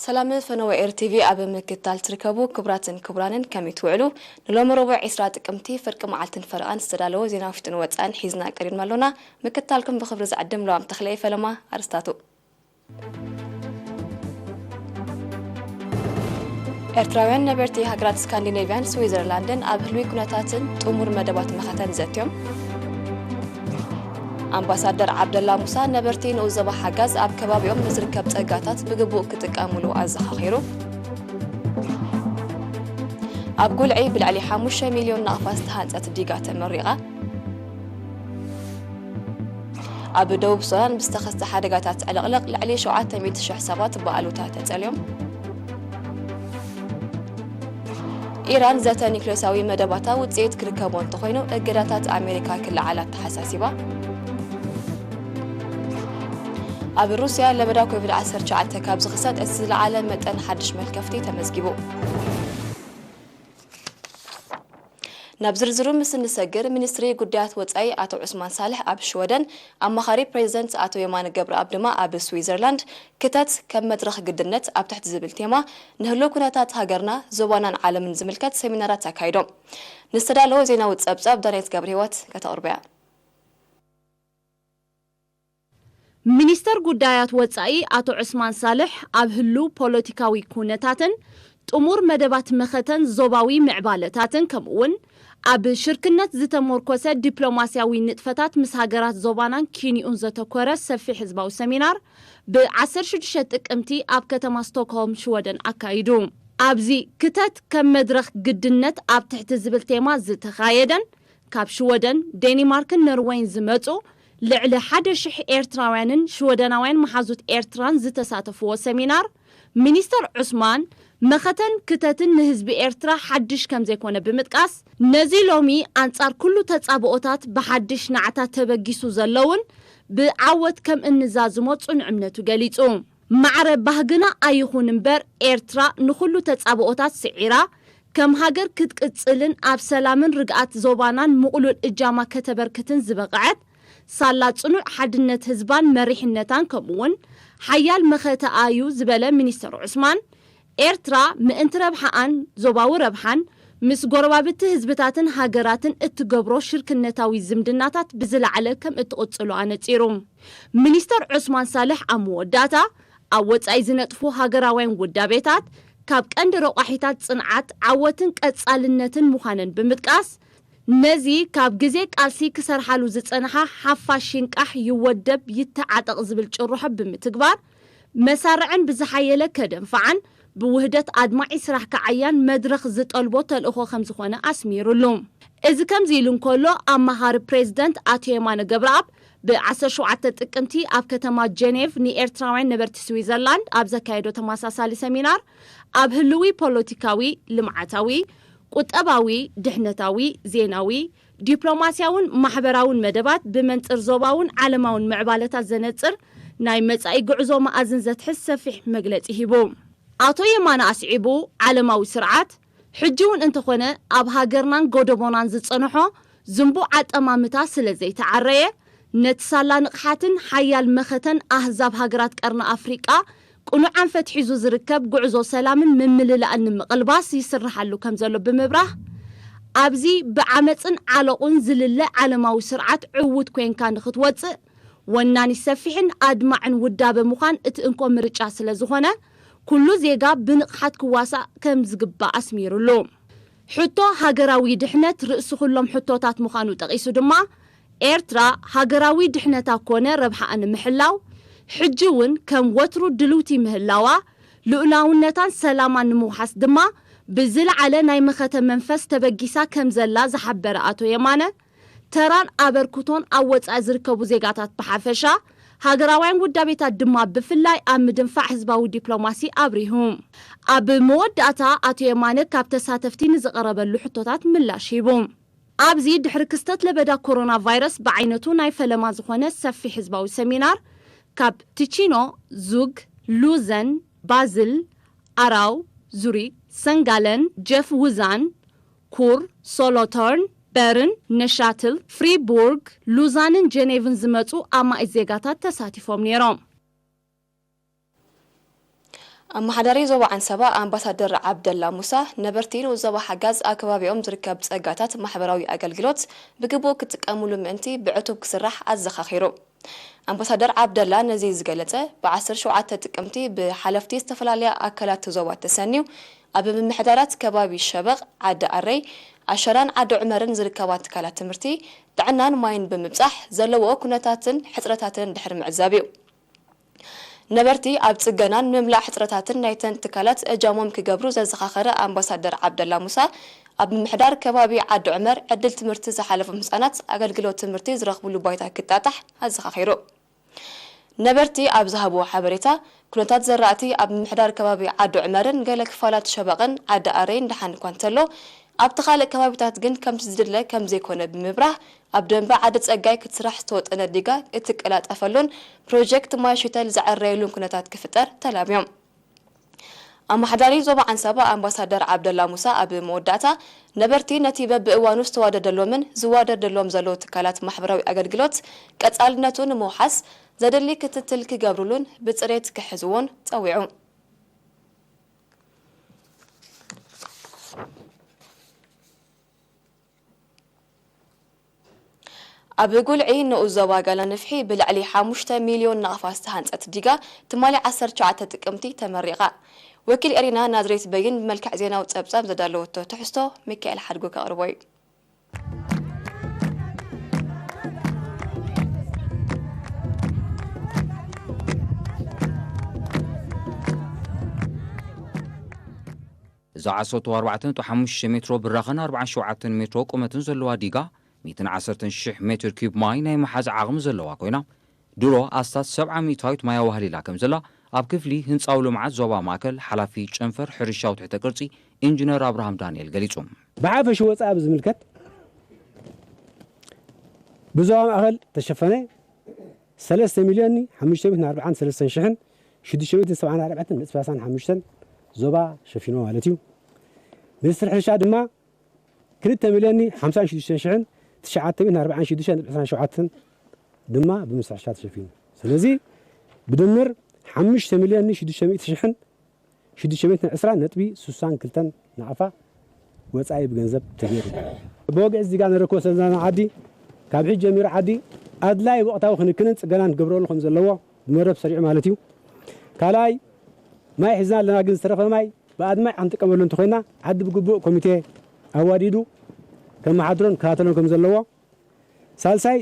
ሰላም ፈነወ ኤር ቲቪ ኣብ ምክትታል ትርከቡ ክቡራትን ክቡራንን ከመይ ትውዕሉ? ንሎሚ ረቡዕ ዕስራ ጥቅምቲ ፍርቂ መዓልትን ፈረቓን ዝተዳለወ ዜና ውሽጥን ወጻእን ሒዝና ቀሪብና ኣሎና። ምክትታልኩም ብኽብሪ ዝዕድም ለዋም ተኽለየ ፈለማ። ኣርስታቱ። ኤርትራውያን ነበርቲ ሃገራት ስካንዲኔቭያን ስዊዘርላንድን ኣብ ህልዊ ኩነታትን ጥሙር መደባት መኸተን ዘትዮም። ኣምባሳደር ዓብደላ ሙሳ ነበርቲ ንኡስ ዞባ ሓጋዝ ኣብ ከባቢኦም ንዝርከብ ጸጋታት ብግቡእ ክጥቀሙሉ ኣዘኻኺሩ። ኣብ ጉልዒ ብልዕሊ ሓሙሽተ ሚልዮን ናቕፋ ዝተሃንጸት ዲጋ ተመሪቓ። ኣብ ደቡብ ሱዳን ብዝተኸስተ ሓደጋታት ዕልቕልቕ ልዕሊ ሸውዓተ ሚእቲ ሽሕ ሰባት ብኣሉታ ተጸልዮም። ኢራን ዘተ ኒክሌሳዊ መደባታ ውጽኢት ክርከቦ እንተኾይኑ እገዳታት ኣሜሪካ ክለዓል ኣተሓሳሲባ። ኣብ ሩስያ ለበዳ ኮቪድ ዓሰርተ ትሽዓተ ካብ ዝኽሰት እቲ ዝለዓለ መጠን ሓድሽ መልከፍቲ ተመዝጊቡ። ናብ ዝርዝሩ ምስ እንሰግር፣ ሚኒስትሪ ጉዳያት ወጻኢ ኣቶ ዑስማን ሳልሕ ኣብ ሽወደን፣ ኣማኻሪ ፕሬዚደንት ኣቶ የማነ ገብረኣብ ድማ ኣብ ስዊዘርላንድ ክተት ከም መድረኽ ግድነት ኣብ ትሕቲ ዝብል ቴማ ንህሉው ኩነታት ሃገርና፣ ዞባናን ዓለምን ዝምልከት ሰሚናራት ኣካይዶም። ንዝተዳለወ ዜናዊ ጸብጻብ ዳንኤት ገብረህይወት ከተቕርቦ እያ። ሚኒስተር ጉዳያት ወጻኢ ኣቶ ዑስማን ሳልሕ ኣብ ህሉው ፖለቲካዊ ኩነታትን ጥሙር መደባት መኸተን ዞባዊ ምዕባለታትን ከምኡውን ኣብ ሽርክነት ዝተሞርኮሰ ዲፕሎማስያዊ ንጥፈታት ምስ ሃገራት ዞባናን ኪንኡን ዘተኮረ ሰፊሕ ህዝባዊ ሰሚናር ብ ዓሰርተ ሽዱሽተ ጥቅምቲ ኣብ ከተማ ስቶክሆልም ሽወደን ኣካይዱ። ኣብዚ ክተት ከም መድረኽ ግድነት ኣብ ትሕቲ ዝብል ቴማ ዝተኻየደን ካብ ሽወደን፣ ዴኒማርክን ኖርወይን ዝመጹ ልዕሊ ሓደ ሽሕ ኤርትራውያንን ሽወደናውያን መሓዙት ኤርትራን ዝተሳተፍዎ ሰሚናር፣ ሚኒስተር ዑስማን መኸተን ክተትን ንህዝቢ ኤርትራ ሓድሽ ከም ዘይኮነ ብምጥቃስ፣ ነዚ ሎሚ ኣንጻር ኩሉ ተጻብኦታት ብሓድሽ ናዕታ ተበጊሱ ዘለውን ብዓወት ከም እንዛዝሞ ጽኑዕ እምነቱ ገሊጹ። ማዕረ ባህግና ኣይኹን እምበር፣ ኤርትራ ንኹሉ ተጻብኦታት ስዒራ፣ ከም ሃገር ክትቅጽልን ኣብ ሰላምን ርግኣት ዞባናን ምቕሉል እጃማ ከተበርክትን ዝበቕዐት፣ ሳላ ጽኑዕ ሓድነት ህዝባን መሪሕነታን ከምኡውን ሓያል መኸተኣ'ዩ ዝበለ ሚኒስተር ዑስማን፣ ኤርትራ ምእንቲ ረብሓኣን ዞባዊ ረብሓን ምስ ጎረባብቲ ህዝብታትን ሃገራትን እትገብሮ ሽርክነታዊ ዝምድናታት ብዝለዓለ ከም እትቕጽሎ ኣነጺሩ። ሚኒስተር ዑስማን ሳልሕ ኣብ መወዳእታ፣ ኣብ ወጻኢ ዝነጥፉ ሃገራውያን ውዳቤታት ካብ ቀንዲ ረቋሒታት ጽንዓት፣ ዓወትን ቀጻልነትን ምዃነን ብምጥቃስ፣ ነዚ ካብ ግዜ ቃልሲ ክሰርሓሉ ዝጸንሓ ሓፋሽ ይንቃሕ ይወደብ ይተዓጠቕ ዝብል ጭርሖ ብምትግባር፣ መሳርዐን ብዝሓየለ ከደንፍዓን ብውህደት ኣድማዒ ስራሕ ክዓያን መድረኽ ዝጠልቦ ተልእኾ ከም ዝኾነ ኣስሚሩሉ። እዚ ከምዚ ኢሉ እንከሎ፣ ኣማኻሪ ፕሬዚደንት ኣቶ የማነ ገብረኣብ ብ ዓሰርተ ሸውዓተ ጥቅምቲ ኣብ ከተማ ጀኔቭ ንኤርትራውያን ነበርቲ ስዊዘርላንድ ኣብ ዘካየዶ ተመሳሳሊ ሰሚናር፣ ኣብ ህልዊ ፖለቲካዊ፣ ልምዓታዊ፣ ቁጠባዊ፣ ድሕነታዊ፣ ዜናዊ፣ ዲፕሎማስያውን ማሕበራውን መደባት ብመንጽር ዞባውን ዓለማውን ምዕባለታት ዘነጽር ናይ መጻኢ ጉዕዞ መኣዝን ዘትሕዝ ሰፊሕ መግለጺ ሂቡ። ኣቶ የማነ ኣስዒቡ፣ ዓለማዊ ስርዓት ሕጂ እውን እንተኾነ ኣብ ሃገርናን ጎደቦናን ዝጸንሖ ዝንቡዕ ኣጠማምታ ስለ ዘይተዓረየ፣ ነቲ ሳላ ንቕሓትን ሓያል መኸተን ኣህዛብ ሃገራት ቀርኒ ኣፍሪቃ ቅኑዕ ኣንፈት ሒዙ ዝርከብ ጉዕዞ ሰላምን ምምልላእን ንምቕልባስ ይስርሓሉ ከም ዘሎ ብምብራህ፣ ኣብዚ ብዓመጽን ዓለቑን ዝልለ ዓለማዊ ስርዓት ዕዉት ኮንካ ንኽትወጽእ፣ ወናኒ ሰፊሕን ኣድማዕን ውዳበ ምዃን እቲ እንኮ ምርጫ ስለ ዝኾነ፣ ኩሉ ዜጋ ብንቕሓት ክዋሳእ ከም ዝግባእ ኣስሚሩሉ። ሕቶ ሃገራዊ ድሕነት ርእሲ ኩሎም ሕቶታት ምዃኑ ጠቒሱ ድማ፣ ኤርትራ ሃገራዊ ድሕነታ ኮነ ረብሓኣ ንምሕላው፣ ሕጂ እውን ከም ወትሩ ድልውቲ ምህላዋ፣ ልኡላውነታን ሰላማን ንምውሓስ ድማ ብዝለዓለ ናይ መኸተ መንፈስ ተበጊሳ ከም ዘላ ዝሓበረ ኣቶ የማነ፣ ተራን ኣበርክቶን ኣብ ወጻኢ ዝርከቡ ዜጋታት ብሓፈሻ፣ ሃገራውያን ውዳቤታት ድማ ብፍላይ ኣብ ምድንፋዕ ህዝባዊ ዲፕሎማሲ ኣብሪሁ። ኣብ መወዳእታ ኣቶ የማነ ካብ ተሳተፍቲ ንዝቐረበሉ ሕቶታት ምላሽ ሂቡ። ኣብዚ ድሕሪ ክስተት ለበዳ ኮሮና ቫይረስ ብዓይነቱ ናይ ፈለማ ዝኾነ ሰፊሕ ህዝባዊ ሰሚናር ካብ ቲቺኖ፣ ዙግ፣ ሉዘን፣ ባዝል፣ ኣራው፣ ዙሪክ፣ ሰንጋለን፣ ጀፍ ውዛን፣ ኩር፣ ሶሎተርን፣ በርን፣ ነሻትል፣ ፍሪቡርግ፣ ሉዛንን ጀኔቭን ዝመጹ ኣማኢት ዜጋታት ተሳቲፎም ነይሮም። ኣመሓዳሪ ዞባ ዓንሰባ ኣምባሳደር ዓብደላ ሙሳ፣ ነበርቲ ንኡስ ዞባ ሓጋዝ ኣብ ከባቢኦም ዝርከብ ጸጋታት ማሕበራዊ ኣገልግሎት ብግቡእ ክጥቀሙሉ ምእንቲ ብዕቱብ ክስራሕ ኣዘኻኺሩ። ኣምባሳደር ዓብደላ ነዚ ዝገለጸ፣ ብ ዓሰርተ ሸውዓተ ጥቅምቲ ብሓለፍቲ ዝተፈላለያ ኣካላት ዞባ ተሰንዩ ኣብ ምምሕዳራት ከባቢ ሸበቕ፣ ዓዲ ኣረይ፣ ኣሸራን ዓዲ ዑመርን ዝርከባ ትካላት ትምህርቲ፣ ጥዕናን ማይን ብምብጻሕ ዘለዎ ኩነታትን ሕጽረታትን ድሕሪ ምዕዛብ እዩ። ነበርቲ ኣብ ጽገናን ምምላእ ሕጽረታትን ናይተን ትካላት እጃሞም ክገብሩ ዘዘኻኸረ ኣምባሳደር ዓብደላ ሙሳ፣ ኣብ ምምሕዳር ከባቢ ዓዲ ዑመር ዕድል ትምህርቲ ዝሓለፎም ህጻናት ኣገልግሎት ትምህርቲ ዝረኽብሉ ባይታ ክጣጣሕ ኣዘኻኺሩ። ነበርቲ ኣብ ዝሃብዎ ሓበሬታ፣ ኩነታት ዘራእቲ ኣብ ምምሕዳር ከባቢ ዓዲ ዑመርን ገለ ክፋላት ሸበቕን ዓዲ ኣረይን ደሓን እኳ እንተሎ፣ ኣብቲ ካልእ ከባቢታት ግን ከምቲ ዝድለ ከም ዘይኮነ ብምብራህ፣ ኣብ ደንበ ዓዲ ጸጋይ ክትስራሕ ዝተወጠነ ዲጋ እትቀላጠፈሉን ፕሮጀክት ማይ ሽተል ዝዕረየሉን ኩነታት ክፍጠር ተላብዮም። ኣመሓዳሪ ዞባ ዓንሰባ ኣምባሳደር ዓብደላ ሙሳ ኣብ መወዳእታ፣ ነበርቲ ነቲ በብእዋኑ ዝተዋደደሎምን ዝዋደደሎም ዘለዉ ትካላት ማሕበራዊ ኣገልግሎት ቀጻልነቱ ንምውሓስ ዘድሊ ክትትል ክገብሩሉን ብጽሬት ክሕዝዎን ጸዊዑ። ኣብ ጉልዒ ንኡስ ዞባ ጋላ ነፍሒ ብልዕሊ ሓሙሽተ ሚልዮን ናቕፋ ዝተሃንጸት ዲጋ ትማሊ ዓሰርተ ትሽዓተ ጥቅምቲ ተመሪቓ። ወኪል ኤሪና ናዝሬት በይን ብመልክዕ ዜናዊ ጸብጻብ ዘዳለወቶ ትሕዝቶ ሚካኤል ሓድጉ ከቕርቦ እዩ። እዛ ዓሰርተ ኣርባዕተ ነጥቢ ሓሙሽተ ሜትሮ ብራኸን ኣርባዓን ሸውዓተን ሜትሮ ቁመትን ዘለዋ ዲጋ፣ ሚእትን ዓሰርተን ሽሕ ሜትር ኪዩብ ማይ ናይ ምሓዝ ዓቕሚ ዘለዋ ኮይና፣ ድሮ ኣስታት ሰብዓ ሚእታዊት ማይ ኣዋህሊላ ከም ዘላ ኣብ ክፍሊ ህንጻዊ ልምዓት ዞባ ማእከል ሓላፊ ጨንፈር ሕርሻዊ ትሕተ ቅርጺ ኢንጂነር ኣብርሃም ዳንኤል ገሊጹ። ብሓፈሽ ወጻኢ ኣብ ዝምልከት ብዞባ ማእከል ተሸፈነ ሰለስተ ሚልዮን ሓሙሽተ ሚእትን ኣርባዓን ሰለስተን ሽሕን ሽዱሽተ ሚእትን ሰብዓን ኣርባዕተን ነጥቢ ሰላሳን ሓሙሽተን ዞባ ሸፊኑ ማለት እዩ። ሚኒስትሪ ሕርሻ ድማ ክልተ ሚልዮን ሓምሳን ሽዱሽተን ሽሕን ትሽዓተ ሚእትን ኣርባዓን ሽዱሽተን ነጥቢ ዕስራን ሸውዓተን ድማ ብምስራሕ ተሸፊኑ። ስለዚ ብድምር ሓሙሽተ ሚልዮን ሽዱሽተ ሚእቲ ሽሕን ሽዱሽተ ሚእትን ዕስራን ነጥቢ ስሳን ክልተን ናቕፋ ወጻኢ ብገንዘብ ተገይሩ። ብወግዒ እዚ ጋር ንረክቦ ዘለና ዓዲ ካብ ሕጂ ጀሚሩ ዓዲ ኣድላይ ወቕታዊ ክንክንን ጽገናን ክገብረሉ ከም ዘለዎ ብመደብ ሰሪዑ ማለት እዩ። ካልኣይ ማይ ሒዝና ኣለና፣ ግን ዝተረፈ ማይ ብኣድማዕ ክንጥቀመሉ እንተኾይና ዓዲ ብግቡእ ኮሚቴ ኣዋዲዱ ከመሓድሮን ክከታተሎን ከም ዘለዎ። ሳልሳይ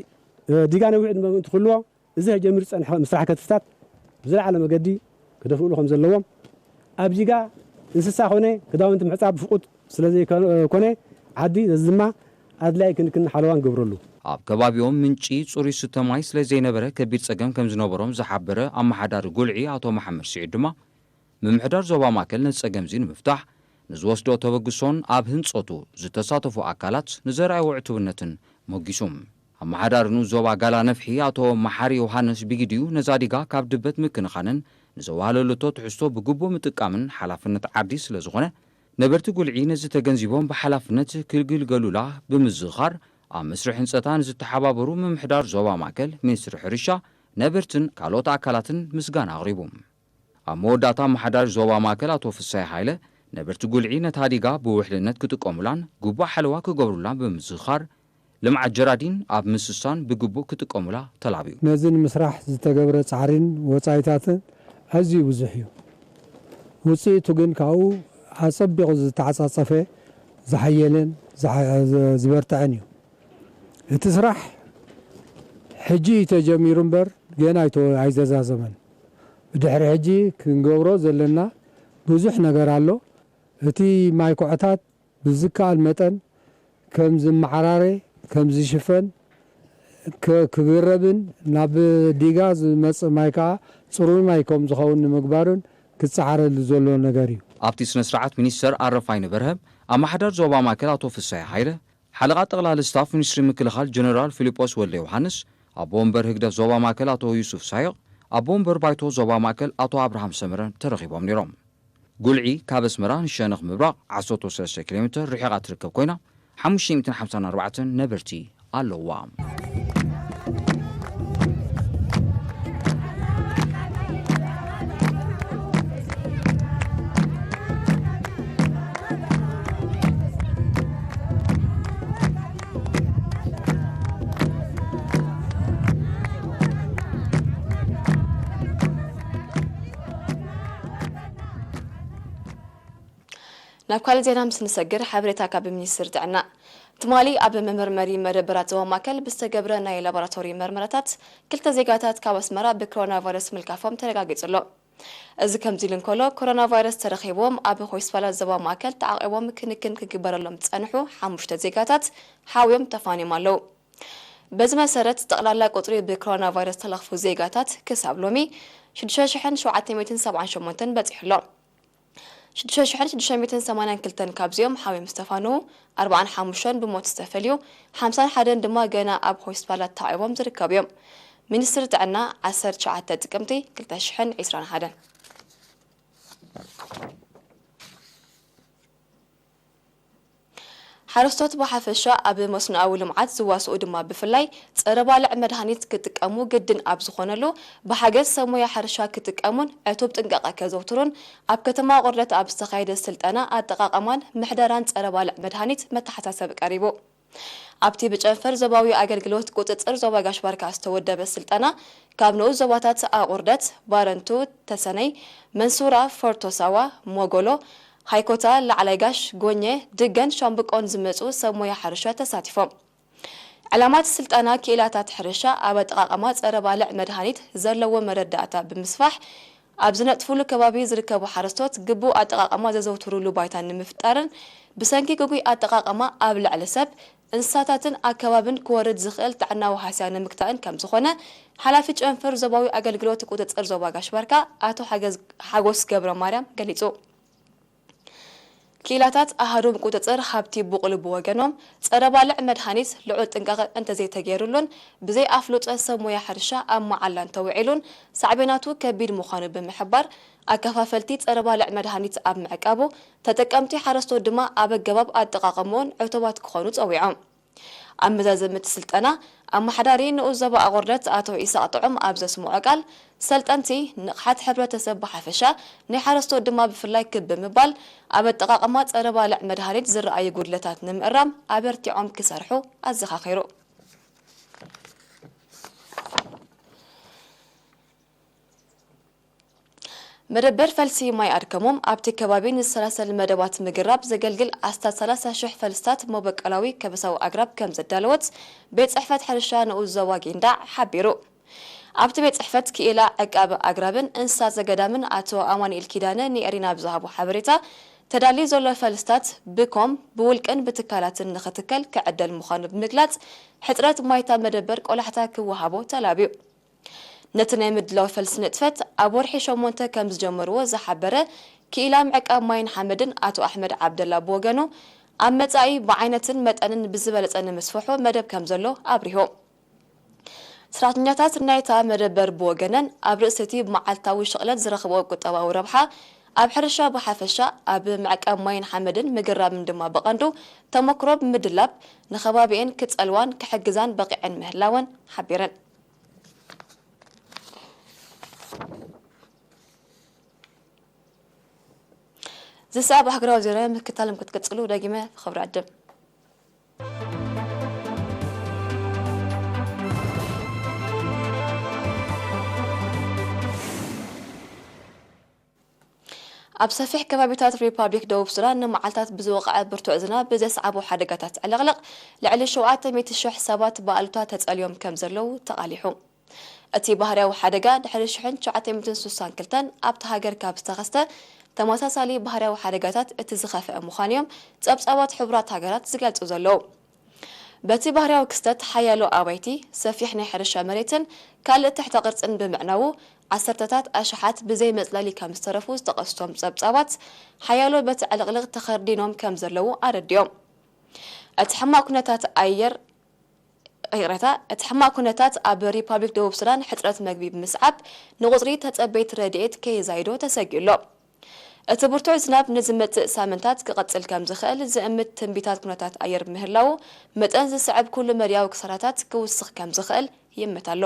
ዲጋ ነዊሕ ዕድመ ምእንቲ ክህልዎ እዚ ጀሚሩ ዝጸንሐ ምስራሕ ከትፍታት ብዝለዓለ መገዲ ክደፍእሉ ከም ዘለዎም፣ ኣብ ዲጋ እንስሳ ኮነ ክዳውንቲ ምሕጻብ ፍቑድ ስለ ዘይኮነ ዓዲ ነዚ ድማ ኣድላይ ክንክን ሓለዋ ንገብረሉ። ኣብ ከባቢኦም ምንጪ ጽሩይ ስተ ማይ ስለ ዘይነበረ ከቢድ ጸገም ከም ዝነበሮም ዝሓበረ ኣመሓዳሪ ጉልዒ ኣቶ መሓመድ ስዒድ ድማ፣ ምምሕዳር ዞባ ማእከል ነዚ ጸገም እዚ ንምፍታሕ ንዝወስዶ ተበግሶን ኣብ ህንጸቱ ዝተሳተፉ ኣካላት ንዘርኣይዎ ዕቱብነትን ሞጊሱ። ኣመሓዳሪ ንኡስ ዞባ ጋላ ነፍሒ ኣቶ መሓሪ ዮሃንስ ብጊዲኡ ነዛ ዲጋ ካብ ድበት ምክንኻንን ንዘዋህለለቶ ትሕዝቶ ብግቡእ ምጥቃምን ሓላፍነት ዓዲ ስለ ዝኾነ፣ ነበርቲ ጉልዒ ነዚ ተገንዚቦም ብሓላፍነት ክግልገሉላ ብምዝኻር፣ ኣብ መስርሕ ህንጸታ ንዝተሓባበሩ ምምሕዳር ዞባ ማእከል፣ ሚኒስትሪ ሕርሻ፣ ነበርትን ካልኦት ኣካላትን ምስጋና ኣቕሪቡ። ኣብ መወዳእታ ኣመሓዳሪ ዞባ ማእከል ኣቶ ፍሳይ ሃይለ፣ ነበርቲ ጉልዒ ነታ ዲጋ ብውሕልነት ክጥቀሙላን ግቡእ ሓለዋ ክገብሩላን ብምዝኻር፣ ልምዓት ጀራዲን ኣብ ምስሳን ብግቡእ ክጥቀሙላ ተላብዩ። ነዚ ንምስራሕ ዝተገብረ ጻዕሪን ወጻኢታትን ኣዝዩ ብዙሕ እዩ። ውጽኢቱ ግን ካብኡ ኣጸቢቑ ዝተዓጻጸፈ፣ ዝሓየለን ዝሓ-፣ ዝበርትዐን እዩ። እቲ ስራሕ ሕጂ እዩ ተጀሚሩ እምበር ገና ኣይተ-፣ ኣይተዛዘመን። ብድሕሪ ሕጂ ክንገብሮ ዘለና ብዙሕ ነገር ኣሎ። እቲ ማይ ኩዕታት ብዝከኣል መጠን ከም ዝመዓራረ፣ ከም ዝሽፈን፣ ከ-፣ ክግረብን ናብ ዲጋ ዝመጽእ ማይ ከኣ ጽሩይ ማይ ከም ዝኸውን ንምግባርን ክጸዓረሉ ዘሎ ነገር እዩ። ኣብቲ ስነ ስርዓት ሚኒስተር ኣረፋይነ በርሀ፣ ኣመሓዳሪ ዞባ ማእከል ኣቶ ፍሳሐ ሃይለ፣ ሓለቓ ጠቕላሊ ስታፍ ሚኒስትሪ ምክልኻል ጀነራል ፊሊጶስ ወልደ ዮሃንስ፣ ኣቦ ወንበር ህግደፍ ዞባ ማእከል ኣቶ ዩሱፍ ሳይቕ፣ ኣቦ ወንበር ባይቶ ዞባ ማእከል ኣቶ ኣብርሃም ሰመረን ተረኺቦም ነይሮም። ጉልዒ ካብ ኣስመራ ንሸነኽ ምብራቕ ዓሰርተ ሰለስተ ኪሎ ሜትር ርሒቓ ትርከብ ኮይና፣ ሓሙሽተ ሚእትን ሓምሳን ኣርባዕተን ነበርቲ ኣለዋ። ናብ ካልእ ዜና ምስ ንሰግር፣ ሓበሬታ ካብ ሚኒስትሪ ጥዕና። ትማሊ ኣብ መመርመሪ መደበራት ዞባ ማእከል ብዝተገብረ ናይ ላቦራቶሪ መርመራታት፣ ክልተ ዜጋታት ካብ ኣስመራ ብኮሮና ቫይረስ ምልካፎም ተረጋጊጹ ኣሎ። እዚ ከምዚ ኢሉ እንከሎ፣ ኮሮና ቫይረስ ተረኺብዎም ኣብ ሆስፒታላት ዞባ ማእከል ተዓቒቦም ክንክን ክግበረሎም ዝጸንሑ ሓሙሽተ ዜጋታት ሓውዮም ተፋንዮም ኣለዉ። በዚ መሰረት፣ ጠቕላላ ቁጽሪ ብኮሮና ቫይረስ ዝተለኽፉ ዜጋታት ክሳብ ሎሚ ሽዱሽተ ሽሕን ሸውዓተ ሚእትን ሰብዓን ሸሞንተን በጺሑ ኣሎ። ሽዱሽተ ሽሕን ሽዱሽተ ሚእትን ሰማንያን ክልተን ካብዚኦም ሓውዮም ዝተፋነዉ፣ ኣርብዓን ሓሙሽተን ብሞት ዝተፈልዩ፣ ሓምሳን ሓደን ድማ ገና ኣብ ሆስፒታላት ተዓቑቦም ዝርከቡ እዮም። ሚኒስትሪ ጥዕና፣ ዓሰርተ ትሽዓተ ጥቅምቲ ክልተ ሽሕን ዕስራን ሓደን። ሓረስቶት ብሓፈሻ፣ ኣብ መስኖኣዊ ልምዓት ዝዋስኡ ድማ ብፍላይ፣ ጸረ ባልዕ መድሃኒት ክጥቀሙ ግድን ኣብ ዝኾነሉ፣ ብሓገዝ ሰብ ሞያ ሕርሻ ክጥቀሙን ዕቱብ ጥንቃቐ ከዘውትሩን ኣብ ከተማ ኣቑርደት ኣብ ዝተኻየደ ስልጠና ኣጠቓቕማን ምሕደራን ጸረ ባልዕ መድሃኒት መተሓሳሰቢ ቀሪቡ። ኣብቲ ብጨንፈር ዞባዊ ኣገልግሎት ቁጽጽር ዞባ ጋሽ ባርካ ዝተወደበ ስልጠና፣ ካብ ንኡስ ዞባታት ኣቑርደት፣ ባረንቱ፣ ተሰነይ፣ መንሱራ፣ ፎርቶ ሳዋ፣ ሞጎሎ፣ ሃይኮታ፣ ላዕላይ ጋሽ፣ ጎኘ፣ ድገን ሻምብቆን ዝመጹ ሰብ ሞያ ሕርሻ ተሳቲፎም። ዕላማ እቲ ስልጠና፣ ክኢላታት ሕርሻ ኣብ ኣጠቓቕማ ጸረ ባልዕ መድሃኒት ዘለዎ መረዳእታ ብምስፋሕ፣ ኣብ ዝነጥፉሉ ከባቢ ዝርከቡ ሓረስቶት ግቡእ ኣጠቓቕማ ዘዘውትሩሉ ባይታ ንምፍጣርን ብሰንኪ ግጉይ ኣጠቓቕማ ኣብ ልዕሊ ሰብ፣ እንስሳታትን ኣከባብን ክወርድ ዝኽእል ጥዕናዊ ሃስያ ንምግታእን ከም ዝኾነ፣ ሓላፊ ጨንፈር ዞባዊ ኣገልግሎት ቁጽጽር ዞባ ጋሽ ባርካ ኣቶ ሓገዝ-፣ ሓጎስ ገብረ ማርያም ገሊጹ። ክኢላታት ኣሃዱም ቁጽጽር ሃብቲ ቡቕሊ ብወገኖም፣ ጸረ ባልዕ መድሃኒት ልዑል ጥንቃቐ እንተዘይተገይሩሉን ብዘይ ኣፍልጦ ሰብ ሞያ ሕርሻ ኣብ መዓላ እንተውዒሉን ሳዕቤናቱ ከቢድ ምዃኑ ብምሕባር፣ ኣከፋፈልቲ ጸረ ባልዕ መድሃኒት ኣብ ምዕቃቡ፣ ተጠቀምቲ ሓረስቶት ድማ ኣብ ኣገባብ ኣጠቓቕምኡን ዕቱባት ክኾኑ ጸዊዖም። ኣብ መዛዘሚ እቲ ስልጠና፣ ኣመሓዳሪ ንኡስ ዞባ ኣቑርደት ኣቶ ኢሳቕ ጥዑም ኣብ ዘስምዖ ቃል፣ ሰልጠንቲ ንቕሓት ሕብረተሰብ ብሓፈሻ፣ ናይ ሓረስቶት ድማ ብፍላይ ክብ ብምባል፣ ኣብ ኣጠቓቕማ ጸረ ባልዕ መድሃኒት ዝረኣዩ ጉድለታት ንምእራም ኣበርቲዖም ክሰርሑ ኣዘኻኺሩ። መደበር ፈልሲ ማይ ኣድከሞም ኣብቲ ከባቢ ንዝሰላሰል መደባት ምግራብ ዘገልግል ኣስታት ሰላሳ ሽሕ ፈልስታት መበቆላዊ ከበሳዊ ኣግራብ ከም ዘዳለወት ቤት ጽሕፈት ሕርሻ ንኡስ ዞባ ጊንዳዕ ሓቢሩ። ኣብቲ ቤት ጽሕፈት ክኢላ ዕቃበ ኣግራብን እንስሳት ዘገዳምን ኣቶ ኣማኑኤል ኪዳነ ንኤሪና ብዝሃቦ ሓበሬታ፣ ተዳልዩ ዘሎ ፈልስታት ብኮም፣ ብውልቅን ብትካላትን ንኽትከል ክዕደል ምዃኑ ብምግላጽ፣ ሕጽረት ማይታ መደበር ቆላሕታ ክወሃቦ ተላብዩ። ነቲ ናይ ምድላው ፈልሲ ንጥፈት ኣብ ወርሒ ሸሞንተ ከም ዝጀመርዎ ዝሓበረ ክኢላ ምዕቃብ ማይን ሓመድን ኣቶ ኣሕመድ ዓብደላ ብወገኑ፣ ኣብ መጻኢ ብዓይነትን መጠንን ብዝበለጸ ንምስፍሑ መደብ ከም ዘሎ ኣብሪሁ። ሰራሕተኛታት ናይታ መደበር ብወገነን፣ ኣብ ርእሲ እቲ መዓልታዊ ሽቕለት ዝረኽብኦ ቁጠባዊ ረብሓ፣ ኣብ ሕርሻ ብሓፈሻ፣ ኣብ ምዕቃብ ማይን ሓመድን ምግራምን ድማ ብቐንዱ ተመክሮ ብምድላብ፣ ንከባቢኤን ክጸልዋን ክሕግዛን በቒዐን ምህላወን ሓቢረን። ዝሰዕብ ሃገራዊ ዜና ምክትታሎም ክትቅጽሉ ደጊመ ብኽብሪ ዕድም። ኣብ ሰፊሕ ከባቢታት ሪፓብሊክ ደቡብ ሱዳን ንመዓልታት ብዝወቕዐ ብርቱዕ ዝናብ ብዘስዓቦ ሓደጋታት ዕልቕልቕ፣ ልዕሊ ሸውዓተ ሚእቲ ሽሕ ሰባት ብኣሉታ ተጸልዮም ከም ዘለዉ ተቓሊሑ። እቲ ባህርያዊ ሓደጋ ድሕሪ ሽሕን ትሽዓተ ሚእትን ስሳን ክልተን ኣብታ ሃገር ካብ ዝተኸስተ ተመሳሳሊ ባህርያዊ ሓደጋታት እቲ ዝኸፍአ ምዃኑ እዮም ጸብጻባት ሕቡራት ሃገራት ዝገልጹ ዘለዉ። በቲ ባህርያዊ ክስተት፣ ሓያሎ ኣባይቲ፣ ሰፊሕ ናይ ሕርሻ መሬትን ካልእ ትሕተ ቅርጽን ብምዕናዉ፣ ዓሰርተታት ኣሽሓት ብዘይ መጽለሊ ከም ዝተረፉ ዝጠቐሱ እቶም ጸብጻባት፣ ሓያሎ በቲ ዕልቕልቕ ተኸርዲኖም ከም ዘለዉ ኣረዲኦም። እቲ ሕማቕ ኩነታት ኣየር፣ ይቕሬታ፣ እቲ ሕማቕ ኩነታት ኣብ ሪፓብሊክ ደቡብ ሱዳን ሕጽረት መግቢ ብምስዓብ፣ ንቑጽሪ ተጸበይቲ ረድኤት ከየዛይዶ ተሰጊኡ ኣሎ። እቲ ብርቱዕ ዝናብ ንዝመጽእ ሳምንታት ክቐጽል ከም ዝኽእል ዝእምት ትንቢታት ኩነታት ኣየር ምህላዉ፣ መጠን ዝስዕብ ኩሉ መድያዊ ክሳራታት ክውስኽ ከም ዝኽእል ይእምት ኣሎ።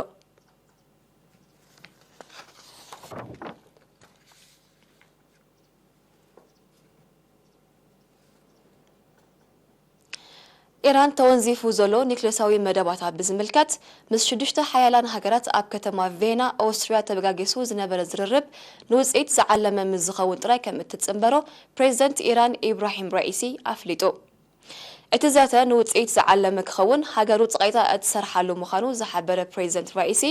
ኢራን ተወንዚፉ ዘሎ ኒክሌሳዊ መደባታ ብዝምልከት፣ ምስ ሽዱሽተ ሓያላን ሃገራት ኣብ ከተማ ቬና ኦስትርያ ተበጋጊሱ ዝነበረ ዝርርብ ንውጽኢት ዝዓለመ ምስ ዝኸውን ጥራይ ከም እትጽንበሮ ፕሬዚደንት ኢራን ኢብራሂም ራኢሲ ኣፍሊጡ። እቲ ዘተ ንውጽኢት ዝዓለመ ክኸውን ሃገሩ ጸቒጣ እትሰርሓሉ ምዃኑ ዝሓበረ ፕሬዚደንት ራኢሲ፣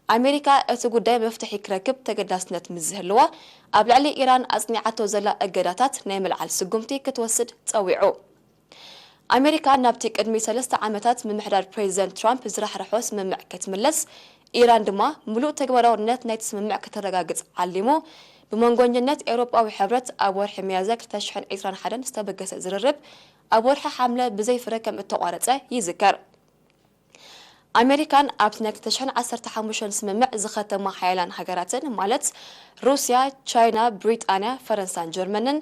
ኣሜሪካ እቲ ጉዳይ መፍትሒ ክረክብ ተገዳስነት ምስ ዝህልዋ፣ ኣብ ልዕሊ ኢራን ኣጽኒዓቶ ዘላ እገዳታት ናይ ምልዓል ስጉምቲ ክትወስድ ጸዊዑ። ኣሜሪካ ናብቲ ቅድሚ ሰለስተ ዓመታት ምምሕዳር ፕሬዚደንት ትራምፕ ዝራሕረሖ ስምምዕ ክትምለስ፣ ኢራን ድማ ምሉእ ተግባራውነት ናይቲ ስምምዕ ከተረጋግጽ ዓሊሙ፣ ብመንጎኝነት ኤውሮጳዊ ሕብረት ኣብ ወርሒ ሚያዝያ ክልተ ሽሕን ዕስራን ሓደን ዝተበገሰ ዝርርብ፣ ኣብ ወርሒ ሓምለ ብዘይ ፍረ ከም እተቋረጸ ይዝከር። ኣሜሪካን ኣብቲ ናይ ክልተ ሽሕን ዓሰርተ ሓሙሽተን ስምምዕ ዝኸተማ ሓያላን ሃገራትን፣ ማለት ሩስያ፣ ቻይና፣ ብሪጣንያ፣ ፈረንሳን ጀርመንን፣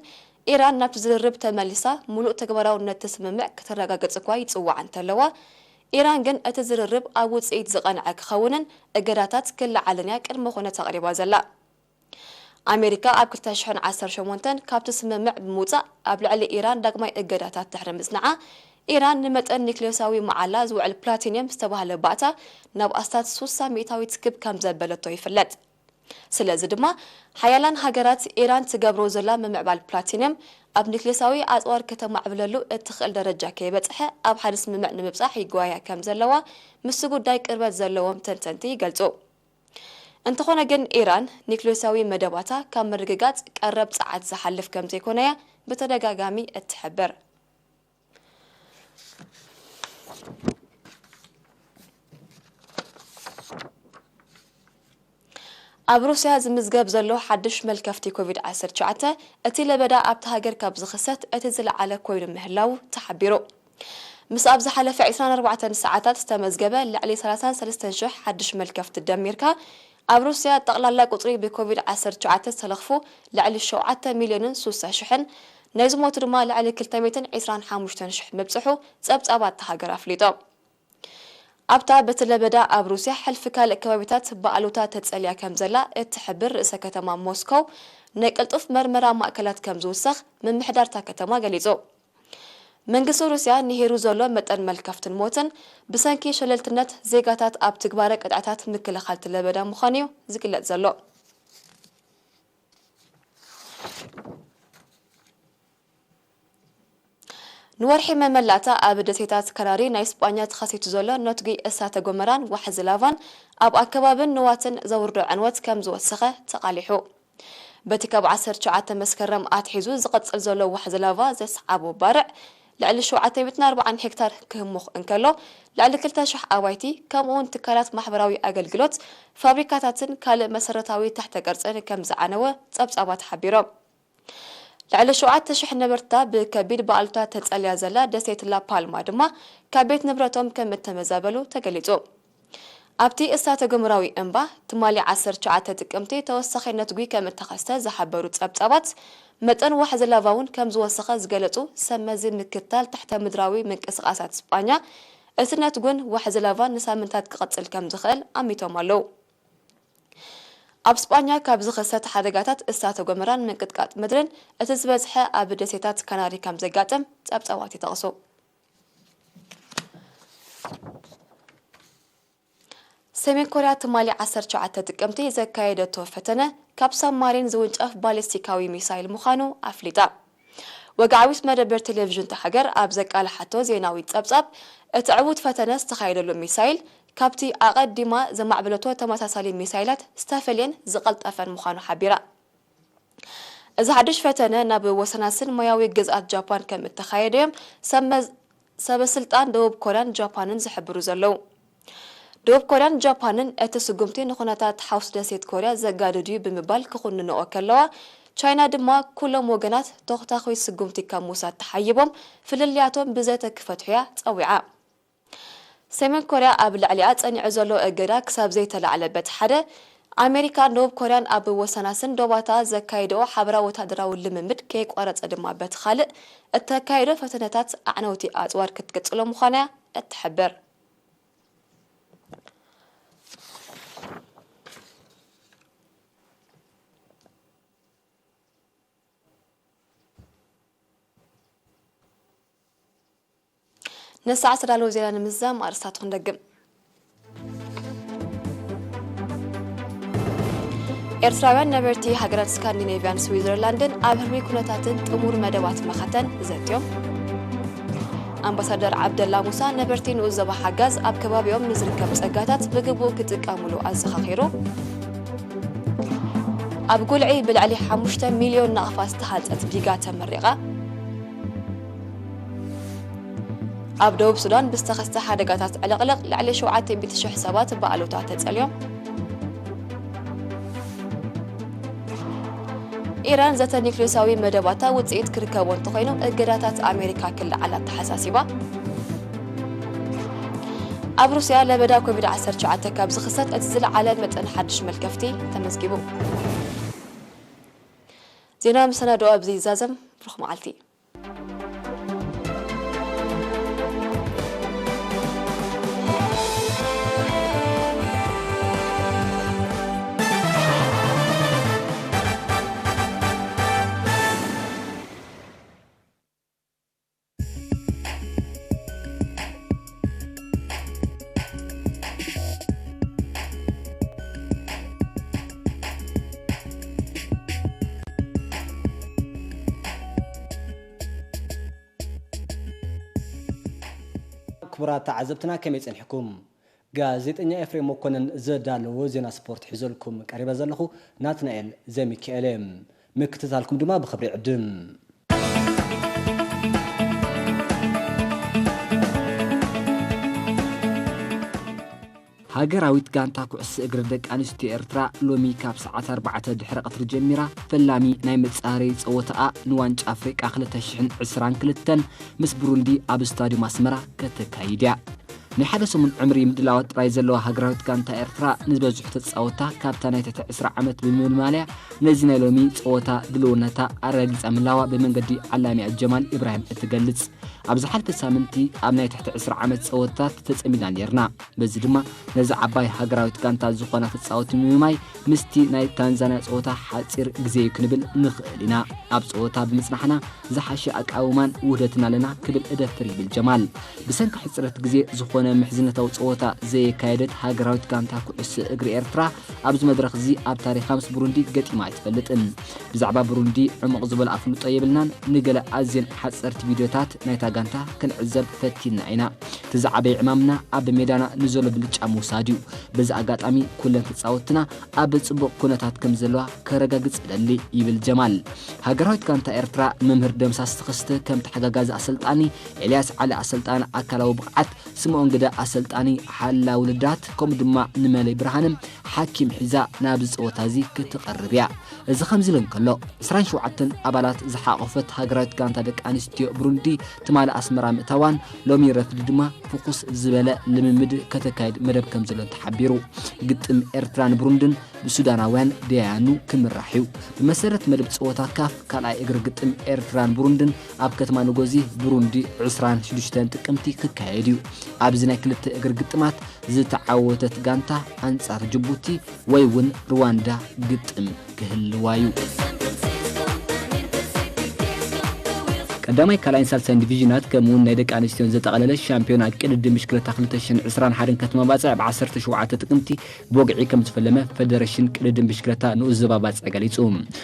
ኢራን ናብቲ ዝርርብ ተመሊሳ ምሉእ ተግባራውነት እቲ ስምምዕ ከተረጋግጽ እኳ ይጽውዓ እንተለዋ፣ ኢራን ግን እቲ ዝርርብ ኣብ ውጽኢት ዝቐንዐ ክኸውንን እገዳታት ክለዓልን እያ ቅድመ ኩነት ኣቕሪባ ዘላ። ኣሜሪካ ኣብ ክልተ ሽሕን ዓሰርተ ሸሞንተን ካብቲ ስምምዕ ብምውጻእ፣ ኣብ ልዕሊ ኢራን ዳግማይ እገዳታት ድሕሪ ምጽንዓ፣ ኢራን ንመጠን ኒክሌሳዊ መዓላ ዝውዕል ፕላቲንየም ዝተባህለ ባእታ ናብ ኣስታት ሱሳ ሚእታዊት ክብ ከም ዘበለቶ ይፍለጥ። ስለዚ ድማ፣ ሓያላን ሃገራት ኢራን ትገብሮ ዘላ ምምዕባል ፕላቲንየም ኣብ ኒክሌሳዊ ኣጽዋር ከተማዕብለሉ እትኽእል ደረጃ ከይበጽሐ ኣብ ሓደ ስምምዕ ንምብጻሕ ይጓያ ከም ዘለዋ ምስቲ ጉዳይ ቅርበት ዘለዎም ተንተንቲ ይገልጹ። እንተኾነ ግን፣ ኢራን ኒክሌሳዊ መደባታ ካብ ምርግጋጽ ቀረብ ጸዓት ዝሓልፍ ከም ዘይኮነ'ያ ብተደጋጋሚ እትሕብር። ኣብ ሩስያ ዝምዝገብ ዘሎ ሓድሽ መልከፍቲ ኮቪድ ዓሰርተ ትሽዓተ፣ እቲ ለበዳ ኣብታ ሃገር ካብ ዝኽሰት እቲ ዝለዓለ ኮይኑ ምህላዉ ተሓቢሩ። ምስ ኣብ ዝሓለፈ ዕስራን ኣርባዕተን ሰዓታት ዝተመዝገበ ልዕሊ ሰላሳን ሰለስተን ሽሕ ሓድሽ መልከፍቲ ደሚርካ፣ ኣብ ሩስያ ጠቕላላ ቁጽሪ ብኮቪድ ዓሰርተ ትሽዓተ ዝተለኽፉ ልዕሊ ሸውዓተ ሚልዮንን ሱሳ ሽሕን፣ ናይ ዝሞቱ ድማ ልዕሊ ክልተ ሚእትን ዕስራን ሓሙሽተን ሽሕ ምብጽሑ ጸብጻባት እታ ሃገር ኣፍሊጦም። ኣብታ በቲ ለበዳ ኣብ ሩስያ ሕልፊ ካልእ ከባቢታት ብኣሉታ ተጸልያ ከም ዘላ እትሕብር ርእሰ ከተማ ሞስኮው፣ ናይ ቅልጡፍ መርመራ ማእከላት ከም ዝውሰኽ ምምሕዳር እታ ከተማ ገሊጹ። መንግስቲ ሩስያ ንሄሩ ዘሎ መጠን መልከፍትን ሞትን ብሰንኪ ሸለልትነት ዜጋታት ኣብ ትግባረ ቅጥዕታት ምክልኻል እቲ ለበዳ ምዃኑ'ዩ ዝግለጽ ዘሎ። ንወርሒ መመላእታ ኣብ ደሴታት ካናሪ ናይ ስጳኛ ተኸሲቱ ዘሎ ነትጒ እሳተ ጎመራን ዋሕዚ ላቫን ኣብ ኣከባብን ንዋትን ዘውርዶ ዕንወት ከም ዝወሰኸ ተቓሊሑ። በቲ ካብ ዓሰርተ ትሽዓተ መስከረም ኣትሒዙ ዝቕጽል ዘሎ ዋሕዚ ላቫ ዘስዓቦ ባርዕ፣ ልዕሊ ሸውዓተ ሚእትን ኣርባዓን ሄክታር ክህሙኽ እንከሎ፣ ልዕሊ ክልተ ሽሕ ኣባይቲ፣ ከምኡ'ውን ትካላት ማሕበራዊ ኣገልግሎት፣ ፋብሪካታትን ካልእ መሰረታዊ ትሕተ ቅርጽን ከም ዝዓነወ ጸብጻባት ሓቢሮም። ልዕሊ ሸውዓተ ሽሕ ነበርታ ብከቢድ ብኣሉታ ተጸልያ ዘላ ደሴት ላፓልማ ድማ ካብ ቤት ንብረቶም ከም እተመዛበሉ ተገሊጹ። ኣብቲ እሳተ ገሞራዊ እምባ ትማሊ ዓሰርተ ትሽዓተ ጥቅምቲ ተወሳኺ ነትጒ ከም እተኸስተ ዝሓበሩ ጸብጻባት፣ መጠን ዋሕዚ ላቫ እውን ከም ዝወሰኸ ዝገለጹ ሰብ መዚ ምክትታል ትሕተ ምድራዊ ምንቅስቓሳት ስጳኛ፣ እቲ ነትጉን ዋሕዚ ላቫን ንሳምንታት ክቕጽል ከም ዝኽእል ኣሚቶም ኣለዉ። ኣብ ስጳኛ ካብ ዝኸሰት ሓደጋታት እሳተ ጎመራን ምንቅጥቃጥ ምድርን እቲ ዝበዝሐ ኣብ ደሴታት ካናሪ ከም ዘጋጥም ጸብጻባት ይጠቕሱ። ሰሜን ኮርያ ትማሊ ዓሰርተ ትሽዓተ ጥቅምቲ ዘካየደቶ ፈተነ ካብ ሳብማሪን ዝውንጨፍ ባሊስቲካዊ ሚሳይል ምዃኑ ኣፍሊጣ። ወግዓዊት መደበር ቴሌቪዥን እታ ሃገር ኣብ ዘቃልሓቶ ዜናዊ ጸብጻብ፣ እቲ ዕዉት ፈተነ ዝተኻየደሉ ሚሳይል ካብቲ ኣቐዲማ ዘማዕበለቶ ተመሳሳሊ ሚሳይላት ዝተፈልየን ዝቐልጠፈን ምዃኑ ሓቢራ። እዚ ሓድሽ ፈተነ ናብ ወሰናስን ማያዊ ግዝኣት ጃፓን ከም እተኻየደ እዮም ሰብ መዝ-፣ ሰበ ስልጣን ደቡብ ኮርያን ጃፓንን ዝሕብሩ ዘለዉ። ደቡብ ኮርያን ጃፓንን እቲ ስጉምቲ ንኹነታት ሓውስ ደሴት ኮርያ ዘጋድድ እዩ ብምባል ክኹንንኦ ከለዋ፣ ቻይና ድማ ኩሎም ወገናት ተኹታኹይ ስጉምቲ ካብ ምውሳድ ተሓይቦም ፍልልያቶም ብዘተ ክፈትሑ እያ ጸዊዓ። ሰሜን ኮርያ ኣብ ልዕሊኣ ጸኒዑ ዘሎ እገዳ ክሳብ ዘይተላዕለ በቲ ሓደ፣ ኣሜሪካን ደቡብ ኮርያን ኣብ ወሰናስን ዶባታ ዘካየድኦ ሓበራዊ ወታደራዊ ልምምድ ከየቋረጸ ድማ በቲ ካልእ፣ እተካየዶ ፈተነታት ኣዕነውቲ ኣጽዋር ክትቅጽሎ ምዃና እያ እትሕብር። ነሰዓት ዝተዳለወ ዜና ንምዝዛም ኣርእስታቱ ክንደግም። ኤርትራውያን ነበርቲ ሃገራት ስካንዲኔቭያን ስዊዘርላንድን ኣብ ህርሚ ኩነታትን ጥሙር መደባት መኸተን ዘትዮም። ኣምባሳደር ዓብደላ ሙሳ ነበርቲ ንኡስ ዞባ ሓጋዝ ኣብ ከባቢኦም ንዝርከብ ጸጋታት ብግቡእ ክጥቀሙሉ ኣዘኻኺሩ። ኣብ ጉልዒ ብልዕሊ ሓሙሽተ ሚልዮን ናቕፋ ዝተሃንጸት ዲጋ ተመሪቓ። ኣብ ደቡብ ሱዳን ብዝተኸስተ ሓደጋታት ዕልቕልቕ ልዕሊ ሸውዓተ ሚእቲ ሽሕ ሰባት ብኣሉታ ተጸልዮም። ኢራን ዘተ ኒክሌሳዊ መደባታ ውጽኢት ክርከቦ እንተኾይኑ እገዳታት ኣሜሪካ ክለዓል ኣተሓሳሲባ። ኣብ ሩስያ ለበዳ ኮቪድ ዓሰርተ ትሽዓተ ካብ ዝኽሰት እቲ ዝለዓለ መጠን ሓድሽ መልከፍቲ ተመዝጊቡ። ዜና መሰናድኦ ኣብዚ ይዛዘም። ብሩኽ መዓልቲ። ክቡራት ተዓዘብትና ከመይ ጸኒሕኩም? ጋዜጠኛ ኤፍሬም መኮነን ዘዳለዎ ዜና ስፖርት ሒዘልኩም ቀሪበ ዘለኹ ናትናኤል ዘሚካኤል እየ። ምክትታልኩም ድማ ብኽብሪ ይዕድም። ሃገራዊት ጋንታ ኩዕሶ እግሪ ደቂ ኣንስትዮ ኤርትራ ሎሚ ካብ ሰዓት ኣርባዕተ ድሕሪ ቀትሪ ጀሚራ ፈላሚ ናይ መጻረዪ ጸወታኣ ንዋንጫ ኣፍሪቃ ክልተ ሽሕን ዕስራን ክልተን ምስ ብሩንዲ ኣብ ስታድዩም ኣስመራ ከተካይድ እያ። ናይ ሓደ ሰሙን ዕምሪ ምድላዋት ጥራይ ዘለዋ ሃገራዊት ጋንታ ኤርትራ ንዝበዝሑ ተጻወትታ ካብታ ናይ ትሕቲ ዕስራ ዓመት ብምምልማል እያ ነዚ ናይ ሎሚ ጸወታ ድልውነታ ኣረጋጊጻ ምህላዋ ብመንገዲ ዓላሚኣ ጀማል ኢብራሂም እትገልጽ። ኣብ ዝሓለፈ ሳምንቲ ኣብ ናይ ትሕቲ ዕስራ ዓመት ጸወታታት ተጸሚድና ኔርና። በዚ ድማ ነዛ ዓባይ ሃገራዊት ጋንታ ዝኾና ተጻወቲ ምምማይ ምስቲ ናይ ታንዛንያ ጸወታ ሓጺር ግዜ እዩ ክንብል ንኽእል ኢና። ኣብ ጸወታ ብምጽናሕና ዝሓሸ ኣቃውማን ውህደትን ኣለና ክብል እደፍር ይብል ጀማል። ብሰንኪ ሕጽረት ግዜ ዝኾነ ምሕዝነታዊ ጸወታ ዘየካየደት ሃገራዊት ጋንታ ኩዕሶ እግሪ ኤርትራ ኣብዚ መድረኽ እዚ ኣብ ታሪኻ ምስ ብሩንዲ ገጢማ ኣይትፈልጥን። ብዛዕባ ብሩንዲ ዕሙቕ ዝበለ ኣፍልጦ የብልናን። ንገለ ኣዝየን ሓጸርቲ ቪድዮታት ናይታ ጋንታ ክንዕዘብ ፈቲንና ኢና። እቲ ዝዓበየ ዕማምና ኣብ ሜዳና ንዘሎ ብልጫ ምውሳድ እዩ። በዚ ኣጋጣሚ ኩለን ተጻወትትና ኣብ ጽቡቕ ኩነታት ከም ዘለዋ ከረጋግጽ እደሊ ይብል ጀማል። ሃገራዊት ጋንታ ኤርትራ መምህር ደምሳስ ተኸስተ ከም ተሓጋጋዚ ኣሰልጣኒ፣ ኤልያስ ዓሊ ኣሰልጣኒ ኣካላዊ ብቕዓት፣ ስምኦን ግደ ኣሰልጣኒ ሓላ ውልዳት፣ ከምኡ ድማ ንመለይ ብርሃነ ሓኪም ሒዛ ናብዚ ጸወታ እዚ ክትቐርብ እያ። እዚ ከምዚ ኢሉ እንከሎ፣ ዕስራን ሸውዓተን ኣባላት ዝሓቖፈት ሃገራዊት ጋንታ ደቂ ኣንስትዮ ብሩንዲ ትማሊ ኣስመራ ምእታዋን ሎሚ ረፍዲ ድማ ፍኹስ ዝበለ ልምምድ ከተካይድ መደብ ከም ዘሎን ተሓቢሩ። ግጥም ኤርትራን ብሩንድን ብሱዳናውያን ደያኑ ክምራሕ እዩ። ብመሰረት መደብ ጸወታ ካፍ ካልኣይ እግሪ ግጥም ኤርትራን ብሩንድን ኣብ ከተማ ንጎዚ ብሩንዲ ዕስራን ሽዱሽተን ጥቅምቲ ክካየድ እዩ። ኣብዚ ናይ ክልተ እግሪ ግጥማት ዝተዓወተት ጋንታ ኣንጻር ጅቡቲ ወይ እውን ሩዋንዳ ግጥም ክህልዋ እዩ። ቀዳማይ፣ ካልኣይን ሳልሳይን ዲቪዥናት ከምኡውን ናይ ደቂ ኣንስትዮን ዘጠቓለለ ሻምፒዮና ቅድድም ብሽክለታ ክልተ ሽሕን ዕስራን ሓደን ከተማ ባጽዕ ብ ዓሰርተ ሸውዓተ ጥቅምቲ ብወግዒ ከም ዝፈለመ ፈደረሽን ቅድድም ብሽክለታ ንኡስ ዞባ ባጽዕ ገሊጹ።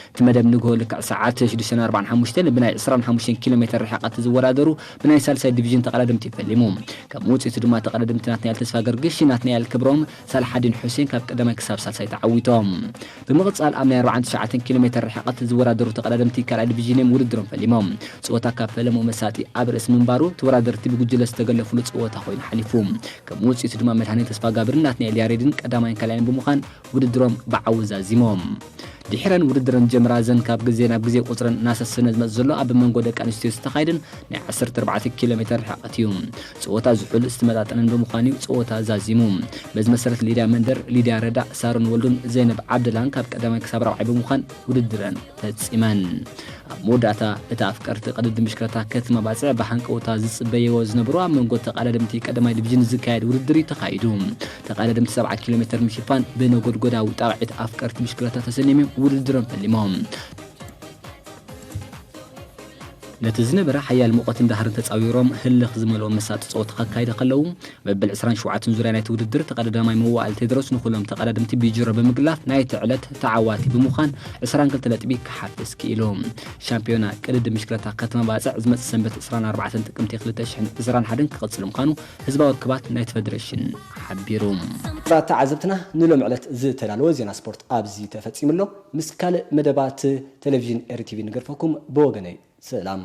እቲ መደብ ንግሆ ልክዕ ሰዓት ሽዱሽተን ኣርባዓን ሓሙሽተን ብናይ ዕስራን ሓሙሽተን ኪሎ ሜተር ርሕቀት ዝወዳደሩ ብናይ ሳልሳይ ዲቪዥን ተቐዳደምቲ ፈሊሙ። ከም ውጽኢቱ ድማ ተቐዳደምቲ ናትናኤል ተስፋ ገርግሽ፣ ናትናኤል ክብሮም፣ ሳልሓዲን ሑሴን ካብ ቀዳማይ ክሳብ ሳልሳይ ተዓዊቶም። ብምቕጻል ኣብ ናይ ኣርባዓን ትሽዓተን ኪሎ ሜተር ርሕቀት ዝወዳደሩ ተቐዳደምቲ ካልኣይ ዲቪዥን እዮም ውድድሮም ፈሊሞም። ጸወታ ካብ ፈለምኡ መሳጢ ኣብ ርእሲ ምንባሩ ተወዳደርቲ ብጉጅለ ዝተገለፉሉ ጸወታ ኮይኑ ሓሊፉ። ከም ውጽኢቱ ድማ መድሃኔ ተስፋጋብርን ናትናኤል ያሬድን ቀዳማይን ካልኣይን ብምዃን ውድድሮም ብዓወት ዛዚሞም። ድሒረን ውድድረን ዝጀመራ እዘን ካብ ግዜ ናብ ግዜ ቁጽረን እናሰሰነ ዝመጽእ ዘሎ ኣብ መንጎ ደቂ ኣንስትዮ ዝተኻየደን ናይ ዓሰርተ ኣርባዕተ ኪሎ ሜተር ርሕቀት እዩ። ጸወታ ዝሑል ዝተመጣጠነን ብምዃኑ እዩ ጸወታ ዛዚሙ። በዚ መሰረት ሊድያ መንደር፣ ሊድያ ረዳእ፣ ሳሮን ወልዱን ዘይነብ ዓብደላን ካብ ቀዳማይ ክሳብ ራብዓይ ብምዃን ውድድረን ፈጺመን። ኣብ መወዳእታ እቲ ኣፍቀርቲ ቅድድም ብሽክለታ ከተማ ባጽዕ ብሃንቀውታ ዝጽበይዎ ዝነበሩ ኣብ መንጎ ተቐዳደምቲ ቀዳማይ ዲቪዥን ዝካየድ ውድድር እዩ ተኻይዱ። ተቐዳደምቲ ሰብዓ ኪሎ ሜተር ንምሽፋን ብነጎድጎዳዊ ጣቕዒት ኣፍቀርቲ ብሽክለታ ተሰንዮም እዮም ውድድሮም ፈሊሞም። ነቲ ዝነበረ ሓያል ሙቐትን ዳህርን ተጻዊሮም ህልኽ ዝመልኦ መሳጢ ጸወታ ከካይደ ከለዉ፣ መበል ዕስራን ሸውዓተን ዙርያ ናይቲ ውድድር ተቐዳዳማይ መዋእል ቴድሮስ ንኹሎም ተቐዳደምቲ ብጅሮ ብምግላፍ ናይቲ ዕለት ተዓዋቲ ብምዃን ዕስራን ክልተ ነጥቢ ክሓፍስ ክኢሉ። ሻምፒዮና ቅድድም ብሽክለታ ከተማ ባጽዕ ዝመጽእ ሰንበት ዕስራን ኣርባዕተን ጥቅምቲ ክልተ ሽሕን ዕስራን ሓደን ክቕጽል ምዃኑ ህዝባዊ ርክባት ናይቲ ፈደረሽን ሓቢሩ። ክቡራት ተዓዘብትና፣ ንሎም ዕለት ዝተዳለወ ዜና ስፖርት ኣብዚ ተፈጺሙ ኣሎ። ምስ ካልእ መደባት ቴሌቪዥን ኤሪ ቲቪ ንገድፈኩም። ብወገነይ ሰላም።